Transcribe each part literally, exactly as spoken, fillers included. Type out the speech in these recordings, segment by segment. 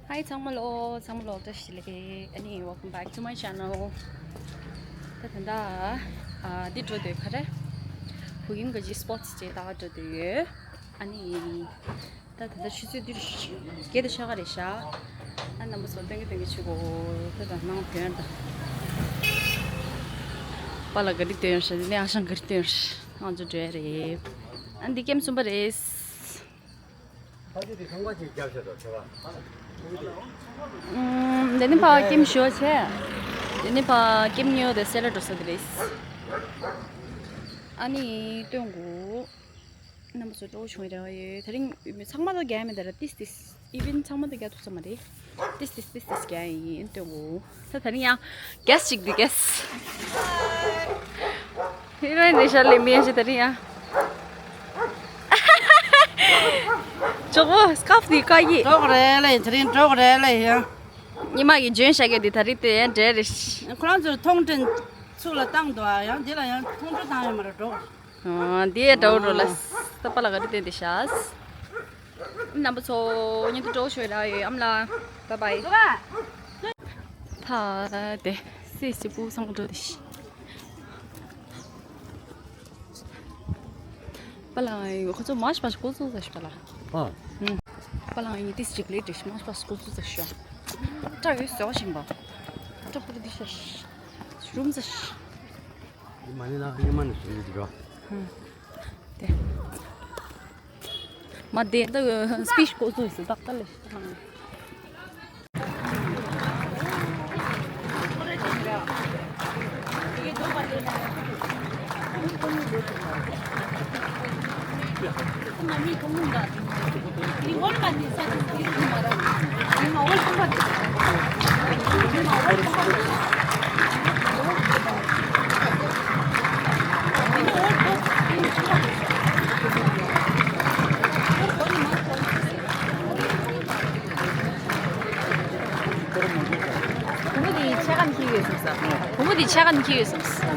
Hi ཚང་མ་ལོ། ཚང་མ་ལོ་བཀྲ་ཤིས་བདེ་ལེགས། ཨ་ནི་welcome back to my channel. ད་ད་ད་ཨ་འདི་འགྲོ་འདོད་ག་རེ། བུ་ཡིན་ག་ཅི་སྤོར་ཊི་ཅེ་ད་འགྲོ་འདོད་ཡོད། ཨ་ནི་ད་ད་ད་ཆུ་ཚོད་འདི་རུ་བརྒྱད་དང་ཕྱེད་ཀ་རེད་ཤག་ཨ་རྣམ་པ་ཚོ་སྟོན་གི་སྟོན་གི་ཆུ་གོ་ད་ད་ནང་ཐོན་ད། པཱ་ལགས་ག་རེ་སྟོན་ཤག་འདི་ནས་ཨ་ཞང་ག་རེ་སྟོན་ཤག་ང་ཚོ་འགྲོ་ཡ་རེད། ཨ་འདི་ཀེམ་གསུམ་པ་རེད། ཕ་གི་དེ་ཁང་པ་ཅིག་རྒྱབ་ཤ་དང་ཆེ་བ། ཨུམ། འདི་ནི་ཕ་ཀེམ་ཞོ་ཆེ། འདི་ནི་ཕ་ཀེམ་ཉོ་དེ་སེ་ར་འགྲོ་ས་དེ་རེད། ཨ་ནི་སྟོན་གོ། རྣམ་པ་ཚོ་སྤྲོ་བོ་བྱུང་རེ་བ་ཡོད། དེ་རིང་ཚང་མ་ལ་རྒྱག་མེད་དེ་ར་ཏིས་ཏིས། ཨི་ཝེན་ཚང་མ་དེ་རྒྱག་ཐུབ་ས་མ་རེད། ཏིས་ཏིས་ཏིས་ཏིས་རྒྱག་ཡིན་སྟོན་གོ། ད་ད་རིང་ཡང་གེ་སི་ཅིག་འདུག་གེ་སི། ཧི་རོ་ཡིན་རེད་ཤག་ལེ་མི་ཡ་ཞིག་ད་རིང་ཡང་། ཇོ་བོ་སི་ཀར་ཕི་དེ་བཀག་གི། གྲོགས་རེད་ལེ། དེ་རིང་གྲོགས་རེད་ལེ་ཡ། ཉི་མ་གི་འཇོན་ཤག་གི་དེ་ད་རིང་དེ་ཡང་འདྲེ་རེད། ཁོ་རང་ཚོས་མཐོང་དྲན་ཚུར་ལ་བཏང་འདུག་ཨ་ཡང་དེ་ལ་ཡང་མཐོང་གྲོལ་བཏང་ཡོད་མ་རེད་གྲོགས། ཨ་དེ་ཡང་འདྲ་བོ་རོ་ལ། ད་པཱ་ལགས་ག་རེ་བསྟན་དེ་ཤག་རྣམ་པ་ཚོ་ཉིན་དུ་འགྲོ་ཤོད་ར་ཡོད་ཨམ་ལ། བཱའི་བཱའི། ཕ་དེ་སི་སི་པུ་སང་འགྲོ་དེ་ཤི། པཱ་ལགས་ཁོ་ཚོ་མ་ཤི་པ་ཤི་ཀོ་ཚོ་ཟ་ཤི་པཱ་ལགས། ཨ། ཨུམ། པཱ་ལགས་ཡིན་ཏིས་ཅིག་ལེ་དྲི་ཤི་མ་ཤི་པ་ཤི་ཀོ་ཚོ་ཟ་ཤི་ཡ། ཏྲ་ཡོད་ཟེར་བ་ཤིང་པ། ཏྲ་པུ་རི་དི་ཤ་ཤི། རུམ་ཟ་ཤི། ཨི་མ་ནི་ན་ཨི་མ་ནི་ཤི་ཡི་དི་རོ། ཨུམ། དེ། མ་དེ་ད་སི་པི་ཆི་ཀོ་ཚོ་ཟ་ད་ད་ལེ་ཤི། བུ་མོ་དེའི་ཕྱེད་ཀ་འཁྱེར་ཡོད་བསམ་ས། བུ་མོ་དེའི་ཕྱེད་ཀ་འཁྱེར་ཡོད་བསམ་ས།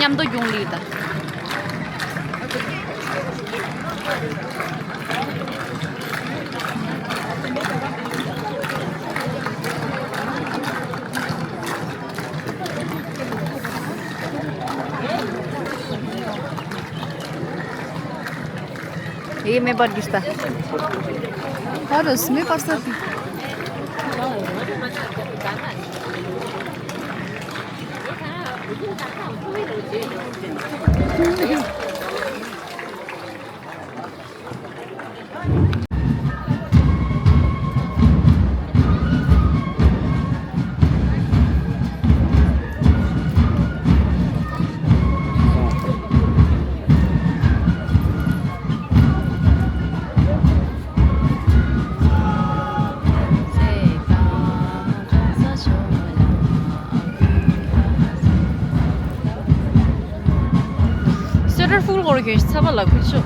མཉམ་དུ་རྒྱུང་ལི་ད། ये मैं पर गिरता। और उसमें पर सकती। སུ་ཊར་ཕུལ་སྐོར་གྱི་ཚ་བ་ལ་ཁུལ་ཆུ།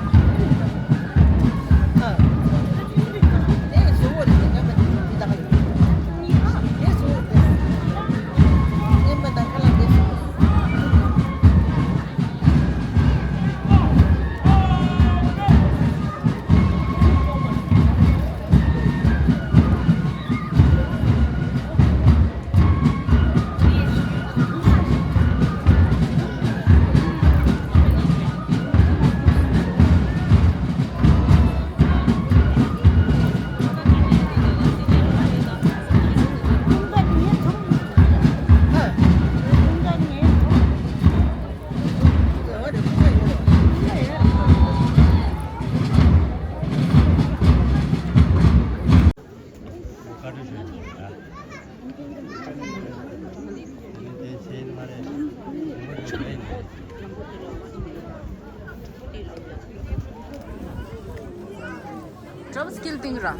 Drum skill ting ra.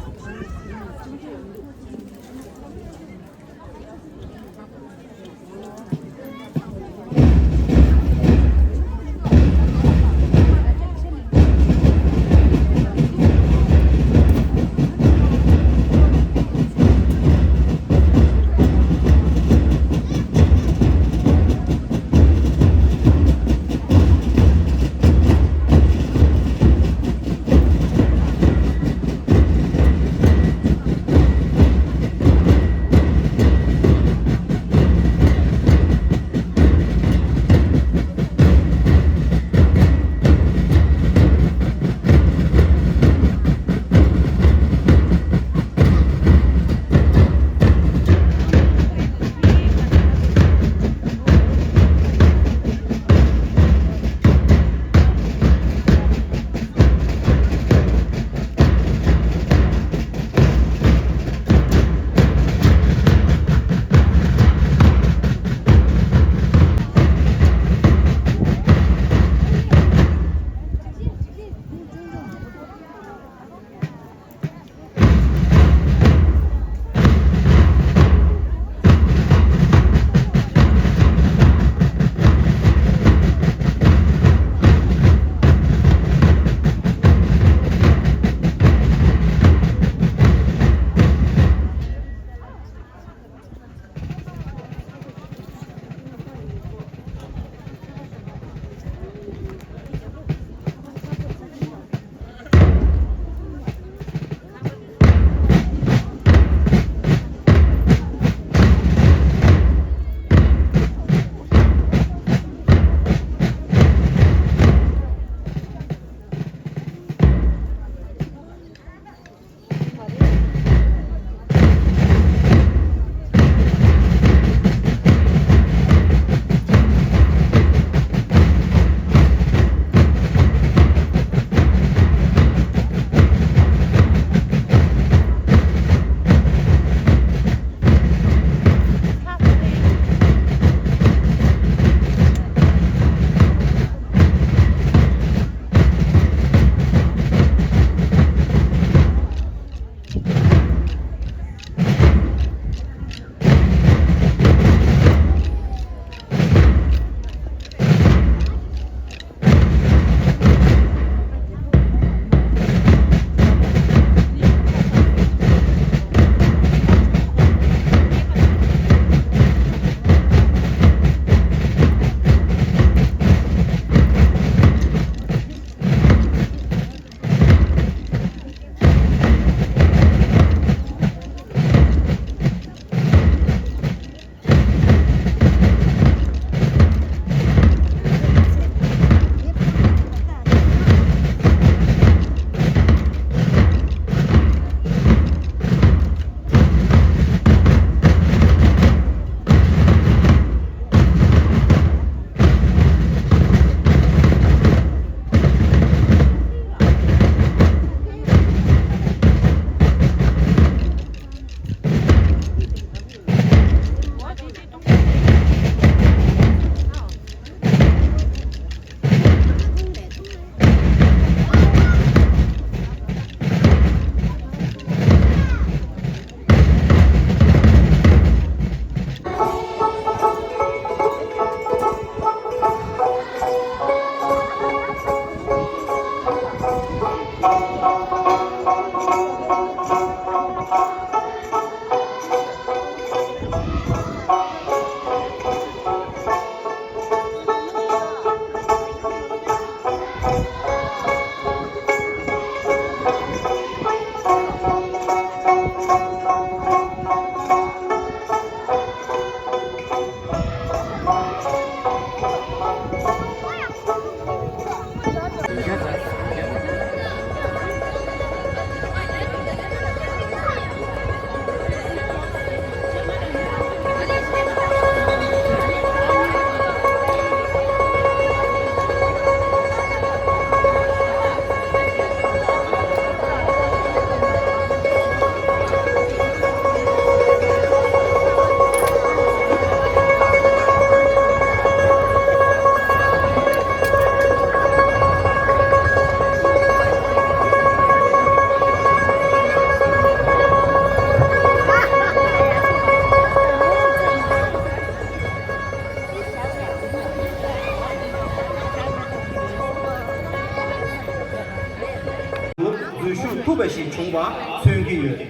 ཐུབ་པ་ཞིག་བྱུང་བ་མཚོན་གྱི་ཡོད།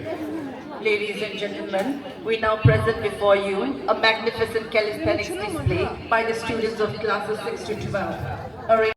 Ladies and gentlemen, we now present before you a magnificent calisthenics display by the students of classes six to twelve. A re-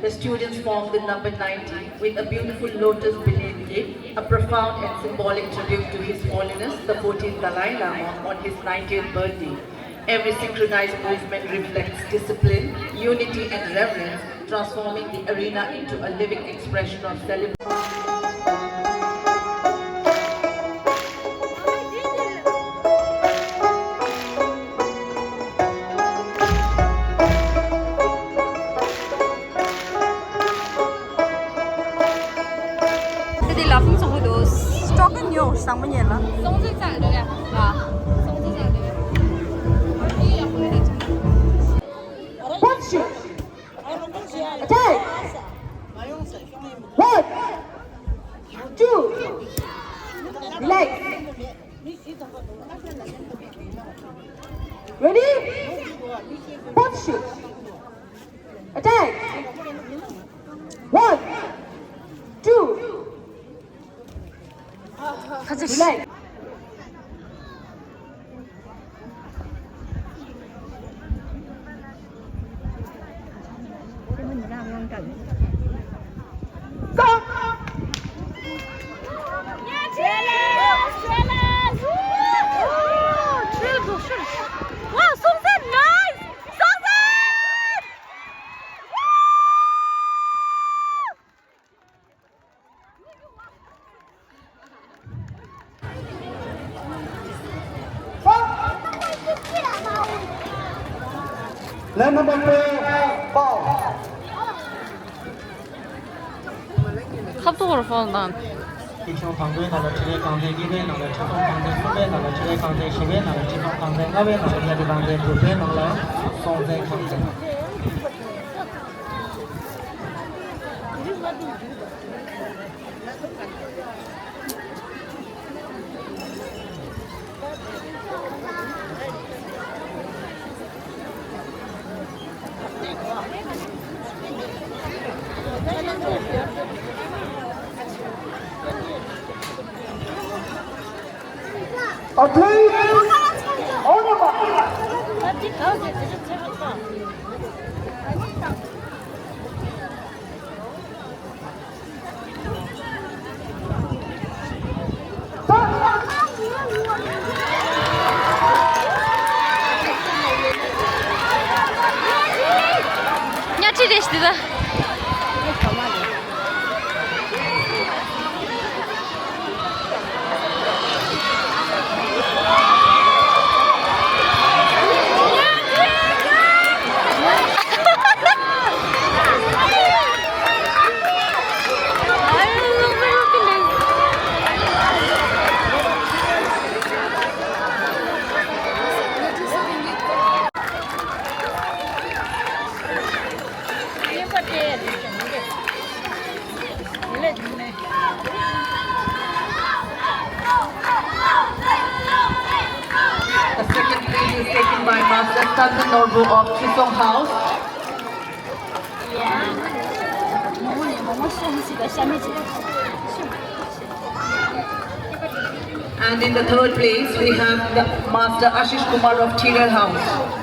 The students form the number ninety with a beautiful lotus beneath it, a profound and symbolic tribute to His Holiness the fourteenth Dalai Lama on his ninetieth birthday. Every synchronized movement reflects discipline, unity, and reverence, transforming the arena into a living expression of celebration. Today laughing so good. Stock in your someone yellow. Songs is that, yeah. Songs is that, yeah. Attack! One, two, relax. Ready? Position. Attack. One, two. Relax. Line number four, foul. ཁ་ཐོག་རུ་ཧྥོན་དང་། ཁྲི་སྲོང་ཐང་པོའི་ནང་ལ་ཁྲི་ལས་རྐང་འཛིན། གཉིས་པའི་ནང་ལ་ཁྲི་སྲོང་ཐང་འཛིན། གསུམ་པའི་ནང་ལ་ཁྲི་ལས་རྐང་འཛིན། བཞི་པའི་ནང་ལ་ཁྲི་སྲོང་ཐང་འཛིན། ལྔ་པའི་ནང་ལ་གཉའ་ཁྲི་རྐང་འཛིན། དྲུག་པའི་ནང་ལ་སྲོང་བཙན་རྐང་འཛིན། Athlete on the mark. གཉའ་ཁྲི་རེད་ཤག་འདི་ད། Santan Norbu of Chisong House. And in the third place, we have the Master Ashish Kumar of Tirel House.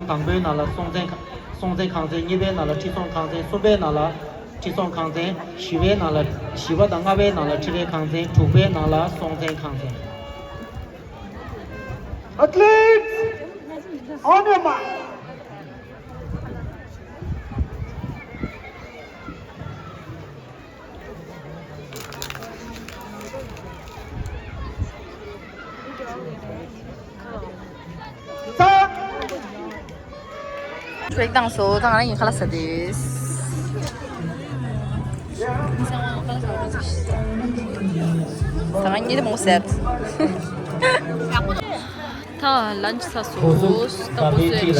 དང་པོའི་ནང་ལ་སྲོང་བཙན་སྲོང་བཙན་ཁང་ཚན། གཉིས་པའི་ནང་ལ་ཁྲི་སྲོང་ཁང་ཚན། གསུམ་པའི་ནང་ལ་ཁྲི་སྲོང་ཁང་ཚན། བཞི་པའི་ནང་ལ་བཞི་པ་དང་ལྔ་པའི་ནང་ལ་ཁྲི་རལ་ཁང་ཚན། དྲུག་པའི་ནང་ལ་སྲོང་བཙན་ཁང་ཚན། Athletes, on your mark. ཤོད་དང་སོ་དང་ང་རང་ཡིན་ཁ་ལ་ས་དེས། ད་ང་གཉིད་མོ་ཟེར། ད་ལན་ཆ་ས་སོ་ད་པོ་ཟེར། ད་ག་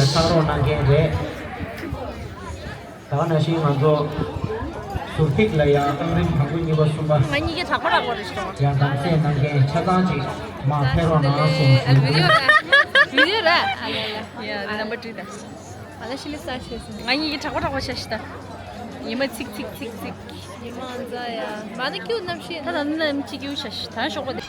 ནང་བཞིན་ང་ཚོ་ཟུར་ཐིག་ལ་ཡང་སྟངས་རིམ་དང་པོ་གཉིས་པ་གསུམ་པ་ང་གཉིས་ཀྱི་གྲགས་པ་རག་པ་རེད་ཤག་ཡང་དམ་ཚིག་གནང་མཁན་ཆ་ཚང་ཅིག་མར་ཕེབས་རོགས་གནང་གསུངས་ཞུ། བི་ཌི་ཡོ་རེད། ཡ་རེད། ནམ་པར་བྲིས་དང་། ང་ལ་ཤི་ལི་ས་ཤེས་སོང་། ང་གཉིས་ཀྱི་གྲགས་པ་རག་པ་ཤ་ཤི་ད། ཉི་མ་ཚིག་ཚིག་ཚིག་ཚིག་ཉི་མ་ཨ་ཛ་ཡ། མ་ན་ཀྱུ་རྣམ་ཤེས་ད་ད་ནི་ནམ་ཅི་ཀྱུ་ཤ་ཤི་ད་ཤོག་པ་དེ།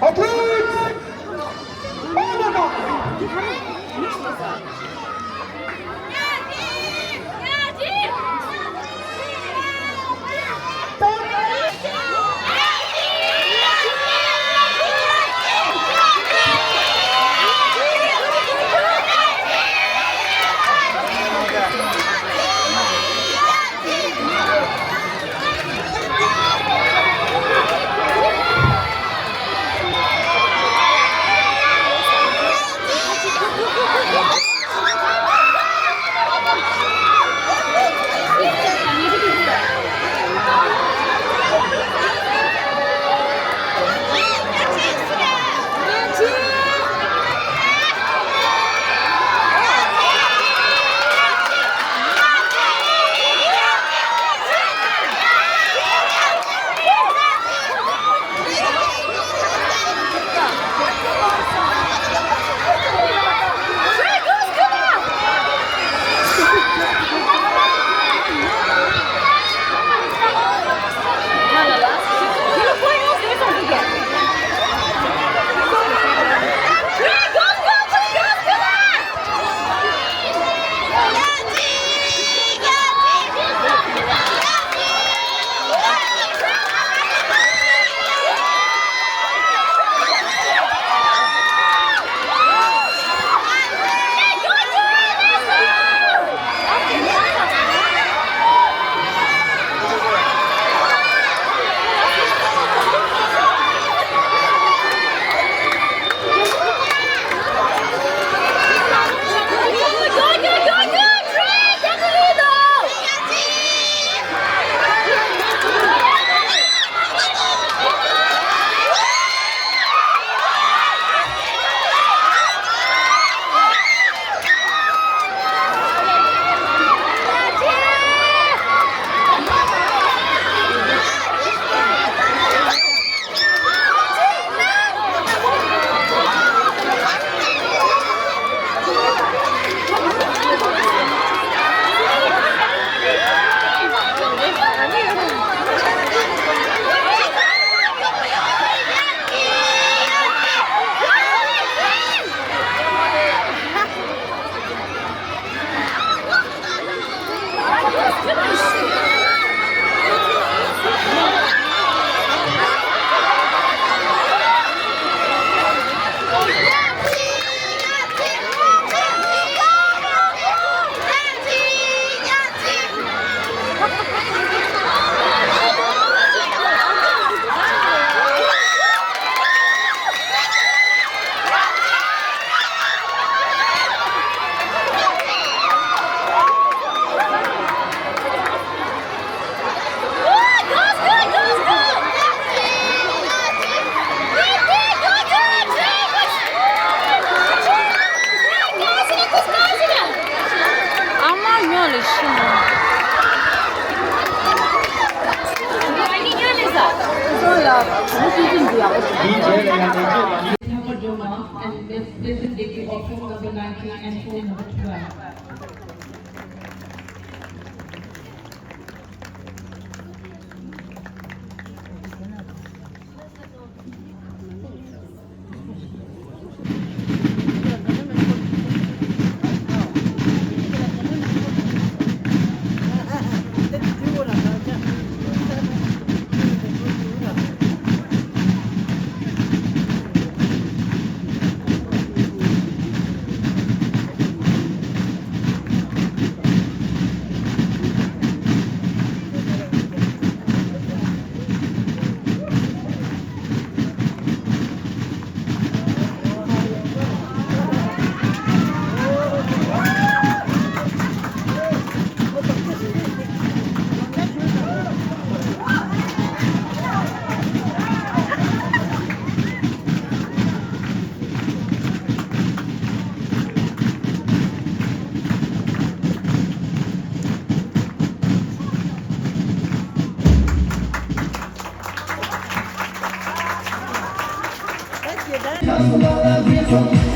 Athlete! ཨ་མ་ཉོ་ལེ་ཤི་ནོ། Number Doma and Miss Visit Deki, option number nineteen and phone number twelve.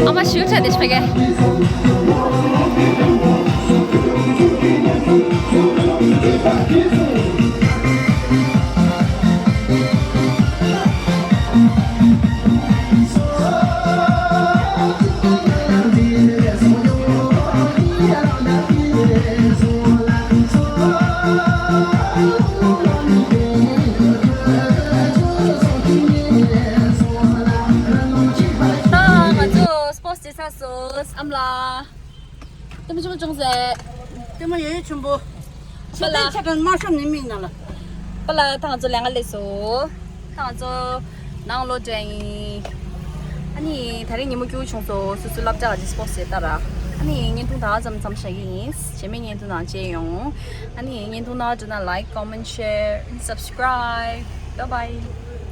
ཨ་མ་ཞུ་ཁྲ་དེ་ཕ་གི། ད་ང་ཚོ་སྤོ་རྟ་རྩེ་ཚར་སོང་། ཨ་མ་ལགས། ལྟད་མོ་ཆེན་པོ་བྱུང་ཟེར། ལྟད་མོ་ཡོད་ཡོད་ཆེན་པོ། པ་ལགས། ཆེ་ཆེ་དྲན་མ་ཤོམ་ནི་མིག་ནང་ལ། པ་ལགས་ད་ང་ཚོ་ལས་ཀ་ལས་སོ། ད་ང་ཚོ་ནང་ལོག་འགྲོ་ཡིན། ཨ་ནི་ད་རིང་ཉིན་མོ་སྐྱིད་པོ་བྱུང་སོང་། སོ་སོའི་སློབ་གྲྭ་ག་ཅིག་སྤོ་རྟ་རྩེ་ད་ར། ཨ་ནི་བརྙན་ཐུང་ད་ག་ཙམ་མཚམས་བཞག་གི་ཡིན། རྗེས་མའི་བརྙན་ཐུང་ནང་མཇལ་ཡོང་། ཨ་ནི་བརྙན་ཐུང་ནང་འགྲོ་ན་like, comment, share and subscribe. Bye bye.